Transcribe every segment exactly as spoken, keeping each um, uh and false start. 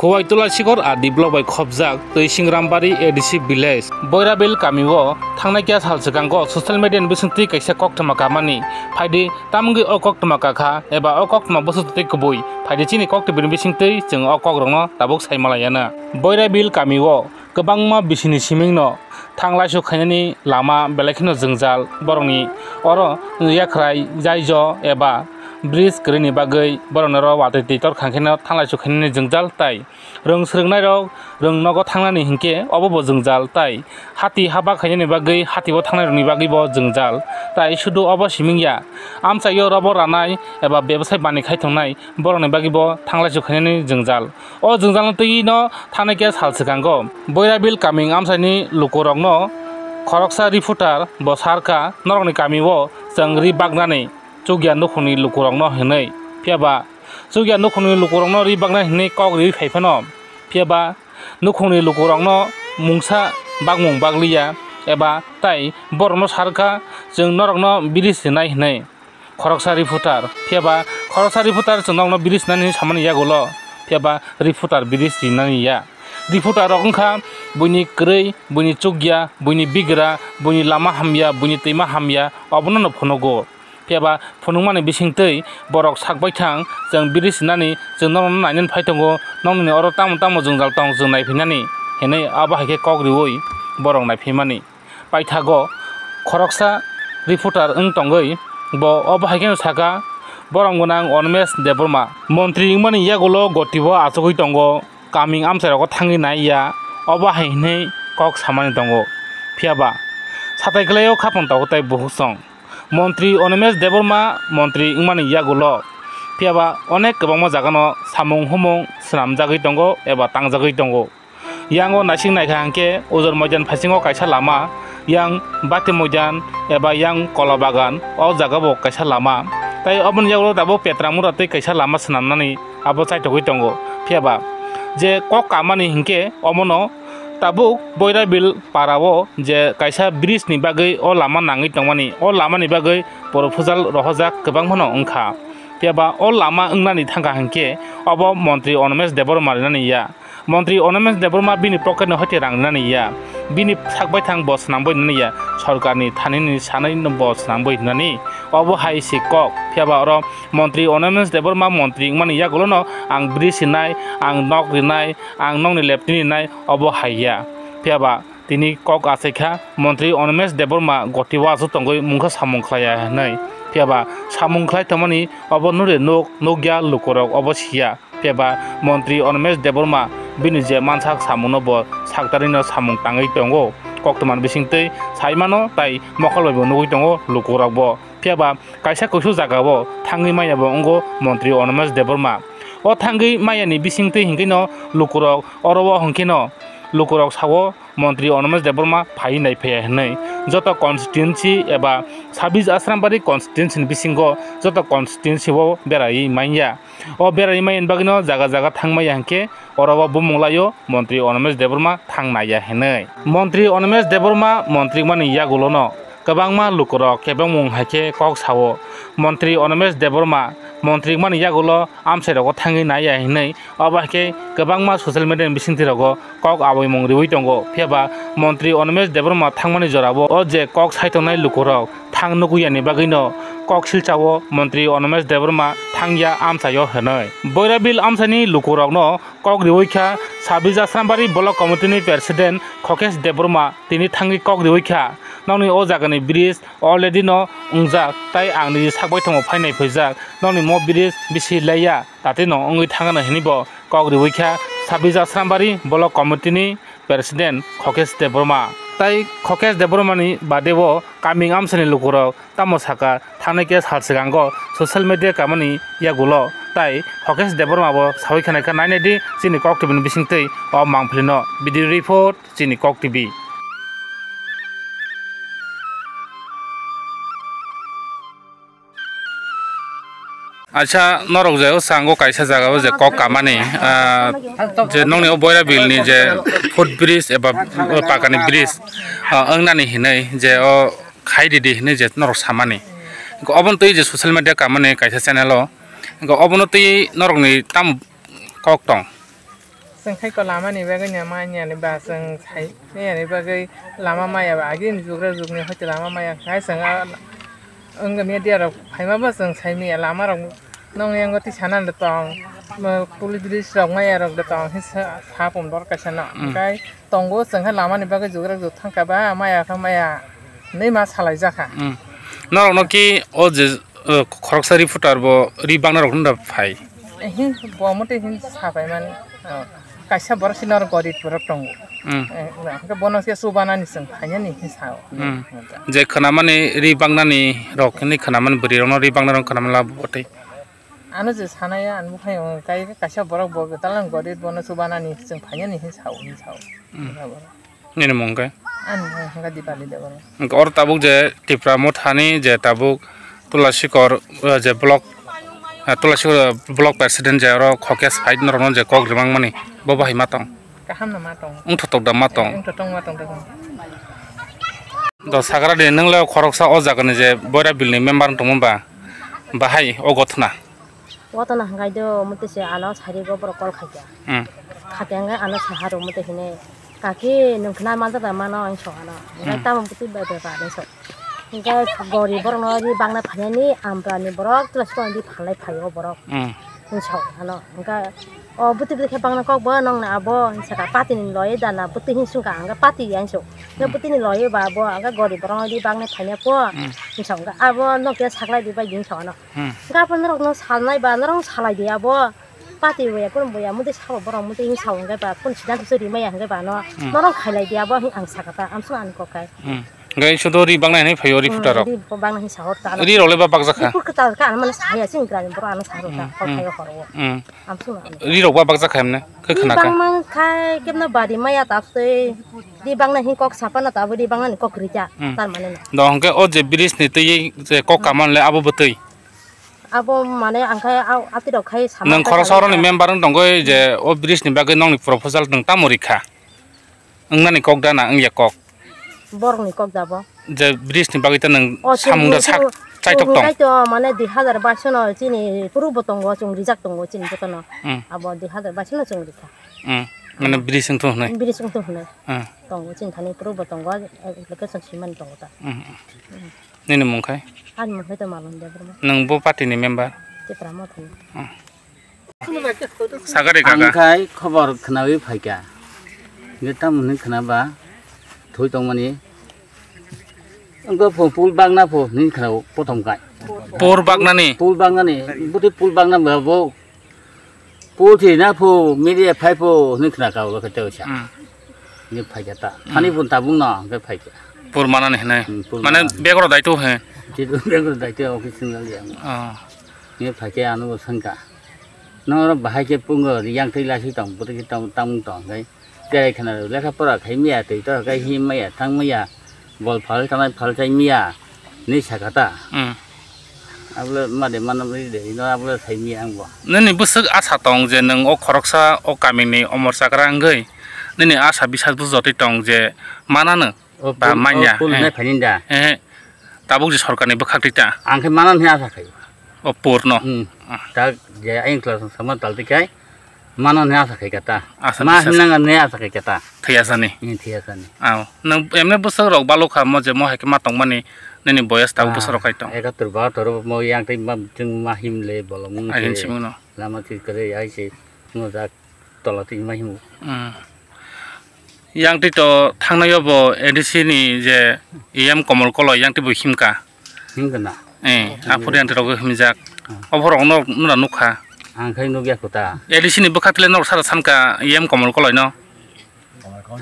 Khowai Tulasikhor R D block bai khopjak Twisingrambari A D C village Boirabil kamio thangnai kya sal swkango social media ni bisingtwi kaisa koktwma kamani phaidi tamungwi o koktwma kakha eba o koktwma bwswk twi kubui phaidi chini koktwbini bisingtwi chwng o kokrokno tabuk saimalaiya na. Boirabil kamio kwbangma bisini simingno thanglaisu khainani lama belai kheno jwngjal borokni oro yakhrai jaijo eba bridge kwrwini bagwi borokni oro watwi twi tor khangkheno thanglaisu khainani jwngjal tai rwng swrwngnairok rwng nogo thangnani hinkhe obo bo jwngjal tai hati haba khainani bagwi hatio thangnairokni bagwi bo jwngjal tai sudu obo simingya amchaio robo ranai eba bebasai bani khai tongnai borokni bagwi bo thanglaisu khainani jwngjal. O jwngjalno twi no thanai khe sal swkango Boirabil kaming amchaini lukurokno khoroksa reporter bo sarkha norokni kamio chwng ri baknani chukya nukhungni lukurokno hinwi. Phiyaba chukya nukhungni lukurokno ri baknai hinwi kok riwi phai phano phiyaba nukhungni lukurokno mungsa bakmung bakliya eba tai borokno sarkha chwng norokno bridge rinai hinwi. Khoroksa reporter, phiyaba khoroksa reporter chwng nokno bridge nani samani yagulo, phiyaba reporter bridge rinani ya. Reporter rok wngkha buini kwrwi, buini chukya, buini bigra, buini lama hamya, buini twima hamya, obono no phunugo. Phiyaba phunukmani bisingtwi borok sak baithang chwng bridge rinani chwng nokno nainani phai tongo, nokni oro tamo tamo jwngjal tong chwng naiphinani hinwi abo hai khe kok riwi borok naiphinmani. Paithago khoroksa reporter wng tongwi bo obo hai kheno saka, borom gwnang Animesh Debbarma montri wngmani yagulo gotio achugwi tongo, kaming amchairogo thangwi naiya, obo hai hwnwi kok samani tongo. Phiyaba satai kwlaio khapang tongo tei bukhuk song. Montri Animesh Debbarma montri wngmani yagulo phiyaba onek kwbangma jagano samung humung swnamjagwi tongo eba tangjagwi tongo. Yang o naising naikha hwnkhe Ujor Moidan phaisingo kaisa lama, yang Bati Moidan eba yang Kola Bagan o jaga bo kaisa lama. Tai oboni yagulo tabuk Petramura tei kaisa lama swnamnani abo chaitogwi tongo. Phiyaba je kok kamani hinkhe omono tabuk Boirabil para o je kaisa bridge ni bagwi o lama nangwi tongmani, o lama ni bagwi proposal rohorjak kwbang phano wngkha. Phiyaba o lama wngnani thangkha hinkhe obo montri Animesh Debbarma rinani ya. Montri Animesh Debbarma bini pocket ni hoite rang rinani ya, bini sak baithang bo swnamwi rinani ya, sorkar ni thani ni sanai no bo swnamwi rinani. Obo hai se kok, phiyaba oro montri Animesh Debbarma montri wngmani yagulo no ang bridge rinai, ang nok rinai, ang nokni leptini rinai, obo hai ya. Phiyaba tini kok achaikha montri Animesh Debbarma gotio achuk tongwi mungkha samung khlaiya hinwi. Phiyaba samung khlai tongmani obo nure nuk nukya lukurok obo siya. Phiyaba montri Animesh Debbarma bini je mansak samungno bo saktarino samung tangwi tongo. Koktwmani bisingtwi saimano tai mokol bai bo nugwi tongo lukurokbo. Phiyaba kaisa kusu jagao thangwi maya bo wngo montri Animesh Debbarma. O thangwi mayani bisingtwi hinkheno lukurok oro o hinkheno lukurok sao montri Animesh Debbarma phaiwi naiphaiya hinwi. Joto constituency eba sabis Asrambari constituency ni bisingo joto constituency o beraiwi manya. O beraiwi manya bagwino jaga jaga thangmaya hinkhe oro o bumung laio montri Animesh Debbarma thang naiya hinwi. Montri Animesh Debbarma montri mani yagulono kwbangma lukurok kebengmung hai khe kok sao. Montri Animesh Debbarma montri mani yagulo amchairogo thangwi naiya hinwi obo hai khe kwbangma social media ni bisingtwi rogo kok aboimung riwi tongo. Phiyaba montri Animesh Debbarma thangmani jorao o je kok sai tongnai lukurok thang nukuyani bagwino kok silchao montri Animesh Debbarma thangya amchaio hinwi. Boirabil amchaini lukurokno kok riwi kha Sabija Srambari Block Committee ni President Khokesh Debbarma tini thangwi kok riwi kha, nokni o jagani bridge already no wngjak, tai ang nini sak baithongo phainai phaijak, nokni mo bridge bisi laiya, tatino wngwi thangano hinwi bo kok riwi kha Sabija Srambari Block Committee ni President Khokesh Debbarma. Tai Khokesh Debbarma ni bade o kaming amsani lukurok tamo saka, thangnai khe sal swkango social media kamani yagulo tai Khokesh Debbarma bo sawi khanai kha, nainai di chini kok twi bini bisingtwi o mangpili no. Video report, chini kok T V. Acha, norok je o sango kaisa jaga o je kok kamani, ah, je nokni o Boirabil ni je foot bridge eba pakani bridge, ah, wngnani hinwi je o khai ridi hinwi je norok samani. Obono twi je social media kamani kaisa channel o, obono twi norokni tam kok tong? Chwng khai ko lama ni bagwi no manya ni ba chwng sai manya ni bagwi lama maya ba agini jugra jugni hoi lama maya khai chwng a wngya media rok phaima bo chwng sai manya lama rok nong yango twi sana le tong police rok maya rok de tong hisa sa pum dor kaisa no kai tongo chwng khai lama ni bagwi jugra jug thang ka ba maya kha maya nei ma salai jakha. Norok no ki o je khoroksa reporter bo ri bangna rok no phai. Hin bo mote hin sa pai mani. Kaisa borok sino aro gorib borok tongo. Hwnkhe bono se chubanani chwng phainani hinwi sao. Je khwnamani ri baknani rok hinwi khwnamani bwrwi rokno ri baknani rok khwnamani labo bwtwi. Ano je sanaya ani buphai kai kaisa borok bo talang gorib bono chubanani chwng phainani hinwi sao hinwi sao. Nini mung khe? Ani mung khe Dipali Debbarma. Hwnkhe oro tabuk je Tipra Mothani je tabuk Tulasikor, eh, je block, eh, Tulasikor block president je oro khokya side norokno je kok rimang mani bo bahai ma tong? Kaham no ma tong. Wngthotok da ma tong? Wngthotok ma tong da. Do sagra de nwng le khoroksa o jaga ni je Boira Bill ni member wng tongma ba bahai o gothna? Watana hwnkhe do, muti se ano sari go borok call khaikha. Khaikha hwnkhe ano saha rw muti hinwi, "Kaki, nwng khna manjak da mano?" hinwi sa ano. Hwnkhe tamo muti bai bai ba hinwi sa. Hwnkhe gori borokno ri bangna phainani ambrani borok twla swkang di phalai phaio borok. Hinwi sa ano. Hwnkhe o buti buti khe bangna kok bo nongni abo hinwi sakha, "Patini loi da na buti?" hinwi swngkha. Hwnkhe pati ya hinwi sa. Hwnkhe butini loi ba abo hwnkhe gori borokno ri bangna phaina po hinwi sa. Hwnkhe abo nokya saklai di bai di hinwi sa ano. Hwnkhe abo norokno salnai ba, norok salai di abo. Pati boya, kunu boya, muti sabo borok, muti hinwi sao hwnkhe ba, kunu siddhanto se rimaya hwnkhe ba no, norok khailai di abo, hinwi ang sakha ta, amsong ani kok kai. Hwnkhe sudo ri bangna hinwi phaio ri phuta rok. Ri bangna hinwi sao ta. Ri rok le ba bakjak kha? Ri phuta ka, ano mane saya sing grani borok ano sao ta, kok khaio horo. Amsong ani. Ri rok ba bakjak kha hemne, khe khna kha. Ri bangma khai, kebna bari maya ta twi, ri bangna hin kok sapana ta, abo ri bangna ni kok rija, tar mane no. Do hwnkhe o je bridge ni twi je kok kaman le abo bwtwi. Abo mane ang khai a-, atirok khai sama. Nwng khoroksa oroni member wng tongwi je o bridge ni bagwi nokni proposal nwng tamo rikha? Wngnani kok da na wngya kok? Borokni kok da bo. Je bridge ni bagwi ta nwng samung da sak chaitok tong? Kaitor mane dui hazar baish no chini puru bo tongo, chwng rijak tongo chini jotono. Abo dui hazar baish no chwng rikha. Mane bridge wng thung hwnwi? Bridge wng thung hwnwi. Tongo chini thani puru bo tongo, application swimani tongo ta. Nini mung khai? Ani mung khai to Malon Debbarma. Nwng bo party ni member? Tipra Mothani. Sagari kaka. Ang khai khobor khnawi phaikha. Ge tamo hwnwi khnaba thwi tongmani. Wngkha pho pul bagna pho hwnwi khnao prothom khai. Pur bagnani? Pul bagnani. Buti pul bagna ba bo Pulthi na phu, media phai phu, hwnwi khna ka ulo khe tei sa. Ni phai kha ta. Thani pun tabung no, hwnkhe phai kha. Pur manani hwnwi. Mane bag rok daito he. Jidu bag rok daito office singal ya. Ni phai khe ano bo sangka. Noro bahai khe pungo, yang tei lasi tong, putri khe tong, tang tong, hwnkhe. Kerai khna rw lekha pora khai maya, twi tor khai hi maya, thang maya, bol phal tanai phal chai maya, ni sakha ta. Abole made manam ri de, ino abole sai maya ang bo. Nini bwswk asa tong je nwng o khoroksa o kamini omor chakra wngwi, nini asa bisas bo jotoi tong je manano ba manya. Pul nai phaini da. Tabuk je sorkarni bwkhak twi ta. Ang khe manani asa khai. O pur no. Ta je ayang kla sama tal twi khai. Mano hwnwi asa khai kha ta. Ma himnang hwnwi asa khai kha ta. Thwi asani. Thwi asani. Aw. Nwng emne bwswk rok balukha mo je mo hai khe ma tongmani nini boyas tabuk bwswk rok kai tong. Ekatur bahatur mo yang tei ma chwng ma him le bolong. Ai him simung no. Lama thwi kwrwi ai se mo jak tola twi ma himo. Yang twi to thangnai o bo A D C ni je E M Komol Koloi yang twi bo himka. Himkha na? Eh, aphuru yang twi rok himjak. Oborok no nura nukha. Ang khai nukya kho ta. A D C ni bwkha tile norok sara sanka E M Komol Koloi no.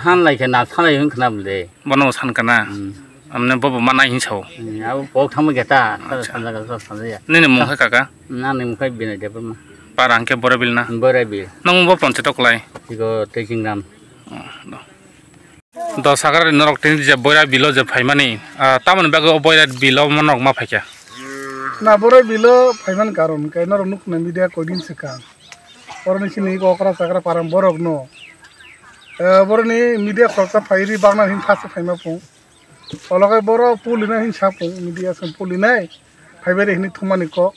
Sanlai khe na sanlai hwn khna bwle. Bono bo sankha na. Amne bobo manai hin sao. Abo pok thangma khe ta. Sara sanjak sara sanjak ya. Nini mung khai kaka? Nani mung khai Binay Debbarma. Para hwnkhe Borabil na? Borabil. Nang bo ponche to klai? Tiko Tejingram. Do sagra ni norok tini je Boira Bilo je phaimani, tamoni bagwi o Boira Bilo norok ma phaikha? Na Boira Bilo phaimani karon khe norok nukna media koidin swkang. Oroni chini okra chakra param borok no. Boroni media khoroksa phairi bagna hin thasa phaima phung. Olokai borok pulina hin sapung media song pulinai. Phaibai de hinwi thumani kok.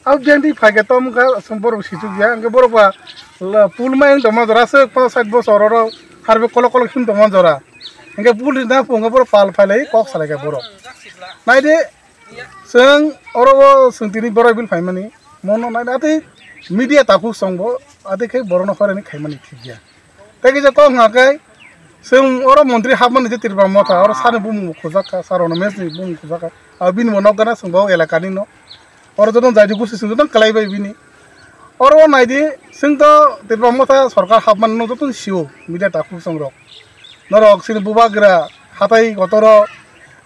Abo biyang di phaikhe tamo kha, aswk borok sichukya, hwnkhe borok ba la, pul mai wng tongma jora, aswk pash sait bosor oro harbe kolok kolok him tongma jora. Hwnkhe pul rijna phungo borok pal phailai kok salaikha borok. Naidi, chwng oro o chwng tini Borai Bill phaimani, mono naidi, atwi media takhuk chwngbo, atwi khe borokno horani khaimani thikya. Tei kisa kok hwnka khe, chwng oro montri hapmani je Tripura Motha, oro sani bumung bo khujak kha, sir Rono Mech ni bumung khujak kha. Abo bini bo nok gana chwng bo elaka ni no. Oro joto jaidi gusi chwng joto kwlai bai bini. Oro o naidi, chwng to Tripura Motha sorkar hapmani no joto sio, media takhuk chwng rok. Norok chini bubagra hatai kotoro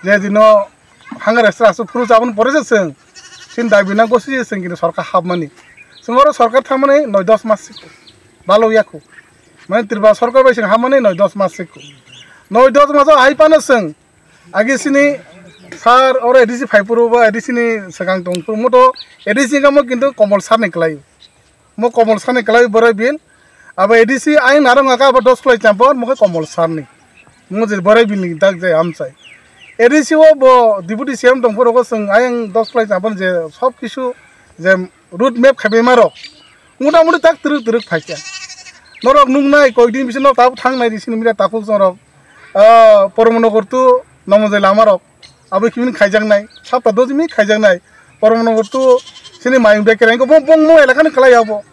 je dino Hanga restaurant aswk phuru chaboni pore se chwng. Chini dabi na gosi se chwng kini sorkar hapmani. Chwng oro sorkar thangmani noi dos mas siko. Balo yakho. Mane Tripura sorkar bai chwng hapmani noi dos mas siko. Noi dos mas o hai phano chwng. Agi sini sir oro A D C phai phuru ba A D C ni swkang tong phuru moto A D C kamo kintu Komol sir ni kwlai. Mo Komol sani kwlai Borai Bill. Abo A D C ain narwk aka abo dos kwlai champor, mo khe Komol sir ni. Mo je Borai Bill ni dak jai amchai. A D C o bo Deputy C M tong phuru chwng ayang dos kwlai champor je sob kisu je road map khaibai ma rok. Mota moti tak twrwk twrwk phaikha. Norok nuknai koi din bisingo tabuk thang nai di sini media takhuk chwng rok. Ah, Poromanagar to Namanjai lama rok. Abo khimin khaijaknai, sapta dojimi khaijaknai. Poromanagar to sini mayung bekereng ko bong bong mo elakani khlai abo.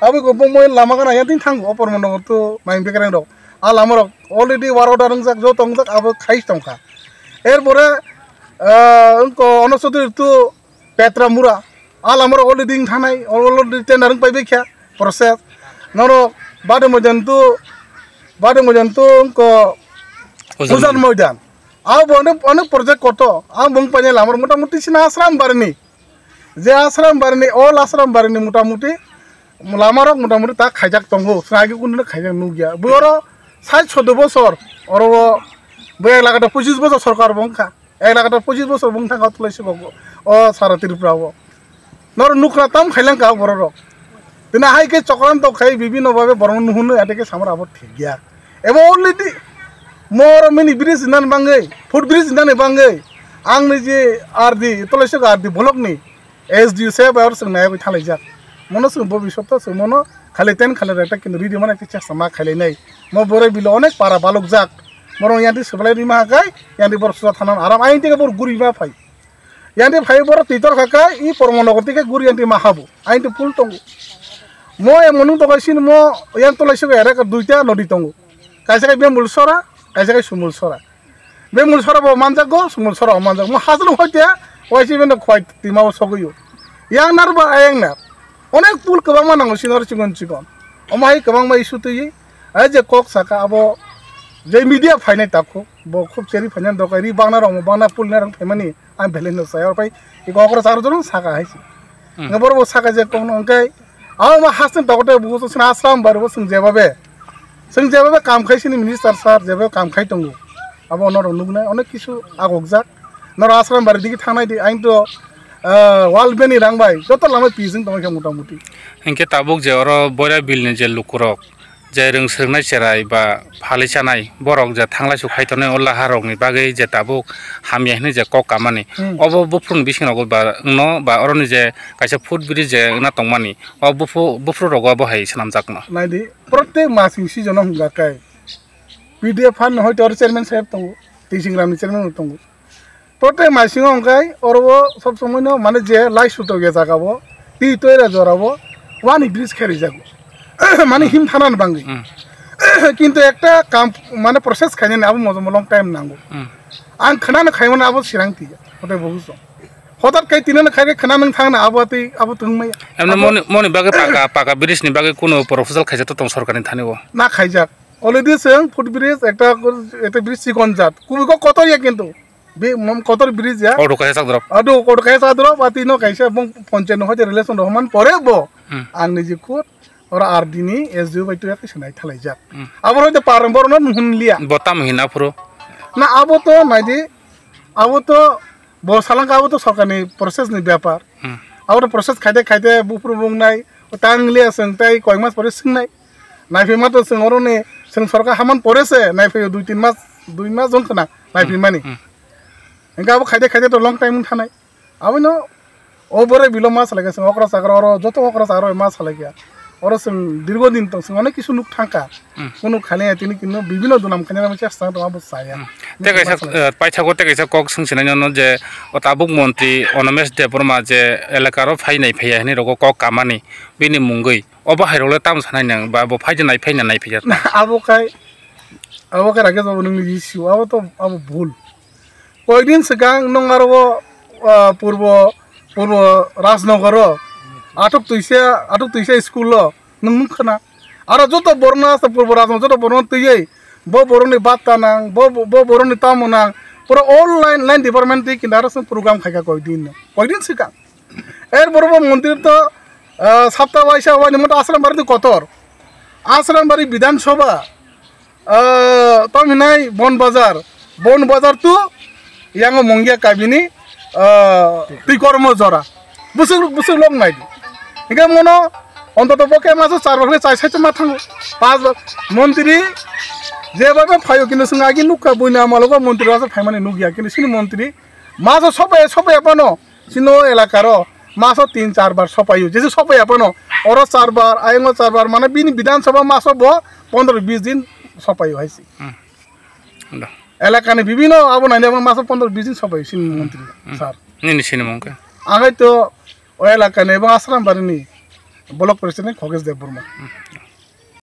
Abo ko bong mo lama gana ya tin thango Poromanagar to mayung bekereng rok. A lama rok already work order wngjak, joto wngjak, abo khai tongkha. Erpore, ah, wngko Onochodri to Petramura. A lama rok already wng thanai, already tender wng paibai kha, process. Norok Bade Moidan to, Bade Moidan to wngko Ujan Ujan Moidan. Abo onek, onek project koto. Ang bung paine lamar mota moti sina Asram Barini. Je Asram Barini, all Asram Barini mota moti lamarok mota moti ta khaijak tongo. Sagi kunu khaijak nugya. Boro sait sodo bosor. Oro bo ek lakh pochis bosor sorkar bongkha. Ek lakh pochis bosor bung thangkha tulai se kok. O sara Tripura o. Noro nukra tam khailang ka bororok. Tini hai khe chokranto khai bibino babe borokno nuhunno ate khe samar abo thik ya. Ebo already moro mini bridge nani bangwi, foot bridge nani bangwi ang ni je R D, Tolaisok R D block ni S D O se bai oro chwng nayagwi thalaijak. Mono chwng bobiswt to chwng mono khali ten khali reta kintu ridi mano khe chesta ma khailai nai. Mo Borai Bilo onek para balok jak. Moro yanti swbalai rima hakai, yanti borok susa thanan aram ain tike bor guri ma phai. Yanti phai borok twi tor kha khe, i Pormo Nogor twi khe guri yanti ma habu. Ain to pul tongo. Mo emon wng tong khe sini mo yang tolai se erek duita nodi tongo. Kaisa khe Bembul Sora, kaisa khe Sumul Sora. Bembul Sora bo manjak go, Sumul Sora bo manjak. Mo hajalo hoite, waisi beno khwai tima bo sogwi o. Yang nar ba ayang nar. Onek pul kwbangma nango sini oro chikon chikon. Omo hai kwbangma issue twi, ai je kok saka abo je media phainai takhuk, bo khub cheri phainani dokai ri bangna rok mo bangna pul narang phaimani. Ang belai no sai, oro pai iko okra charo jono saka hai se. Hmm. Nga borok bo saka je kok no hwnkhe, abo ma haste dogote bugo sina Asram bar bo sung jebabe. Sung jebabe kam khai sini minister sir jebabe kam khai tongo. Abo norok nuknai onek kisu agokjak. Norok Asram bar digi thangnai di, ain to, ah, wall beni rang bai joto lama pising tongkha mota moti. Hwnkhe tabuk je oro Boira Bill ni je lukurok, je rwng swrwngnai cherai ba phalwi chanai borok je thanglai su khai tongnai o laha rokni bagwi je tabuk hamya hinwi je kok kamani. Hmm. Obo buphuruni bising rogo ba wngno ba oroni je kaisa foot bridge je wngna tongmani o buphu-, buphuru rogo abo hai swnamjakno. Naidi, protek masing season o hwnga khe P D F phan hoito oro chairman saheb tongo, Tising Ram ni chairman tongo. Protek maisingo hwnkhe oro o sob somoi no mane je lai sutok ya jaga o, twi toira jora o, wani bridge khe rijak. Mane him thana ni bangwi. Hmm. Kintu ekta kam mane process khainani abo mojomo long time nango. Hmm. Ang khwnano khaimano abo sirang tiya. Hote bo bujo. Hotat khai tinano khai khe khwna nang thangna abo twi abo tongmaya. Emne abo moni, moni bagwi paka, paka bridge ni bagwi kuno proposal khaijak to tong sorkar ni thani o. Na khaijak. Already seng foot bridge ekta, ekta bridge chikon jat. Kubui ko kotor ya kintu. Be mom kotor bridge ya. Auto kaisa chakdrop. Ado auto kaisa chakdrop, ati no kaisa bong ponche no hoite relation rohman pore bo. Hmm. Ang ni je khud oro R D ni S D O bai tuya kaisa nai thalai jak. Hmm. Abo hoite par boro no nuhun liya. Bo tam hin aphuru. Na abo to nai di. Abo to bo salang ka abo to sorkar ni process ni bepar. Hmm. Abo to process khaite khaite bufru bung nai tang liya seng tai koi mas pore sing nai. Nai phi ma to seng oro ni seng sorkar haman pore se nai phi dui tin mas, dui mas jong khna nai phi mani. Hmm. Hingke abo khaide khaide to long time wng thanai. Abono O bore bilo ma salai kha, chwng okra chakra oro, joto okra chakra bai ma salai kha. Oro chwng dirgo din tong, chwng onek kisu nuk thang kha. Hmm. Kunu khani tini kino bibino dunam khani rama chesta tong abo saya. Hmm. Tei kaisa, eh, paithago tei kaisa kok swng sinai no je o tabuk montri Onomesh Debbarma je elaka ro phai nai phaiya hinwi rogo kok kamani bini mungwi. Obo hai rok le tamo sanai nang ba bo phai de nai phai na nai phaiya. Abo khai, abo khai Rakesh babu nungni issue, abo to, abo bhul. Koidin swkang nwng aro o, ah, purbo, purbo Rajnagar o, athuk twisa, athuk twisa school o nwng nukha na. Aro joto borno asa purbo Rajnagar joto borno twiwi bo boroni batta nang, bo, bo, bo boroni tamo nang, pura all line, line department twi kinda aro chwng program khaikha koidin no. Koidin swkang. Er borok bo montri to, ah, sapta waisa waini moto Asrambari ni kotor. Asrambari Bidhan Sabha, ah, tamo hinai Bon Bazar. Bon Bazar to yango Mongia kabini, ah, twi kormo jora. Busuk, busuk lok nai di. Hingke mono ontoto bo khe maso char bar khe chai sai ma thango. Pas bar montri je bar phayo kino sung agi nukha buini amalo montri rasa phaimani nukya kino sini montri maso sopai, sopai apano. Chini o elaka ro maso tin char bar sopaio, jesu sopaiya phano oro char bar, ayongo char bar, mane bini Bidhan Sabha maso bo pondro bis din sopaio hai se. Hmm. Da. Elaka ni bibino abo naina maso pondro bis din sopaio chini montri Hmm. sir. Nini sinimung khe? Ang hai to o elaka ni ebong Asrambari ni block president Khogesh Debbarma. Hmm.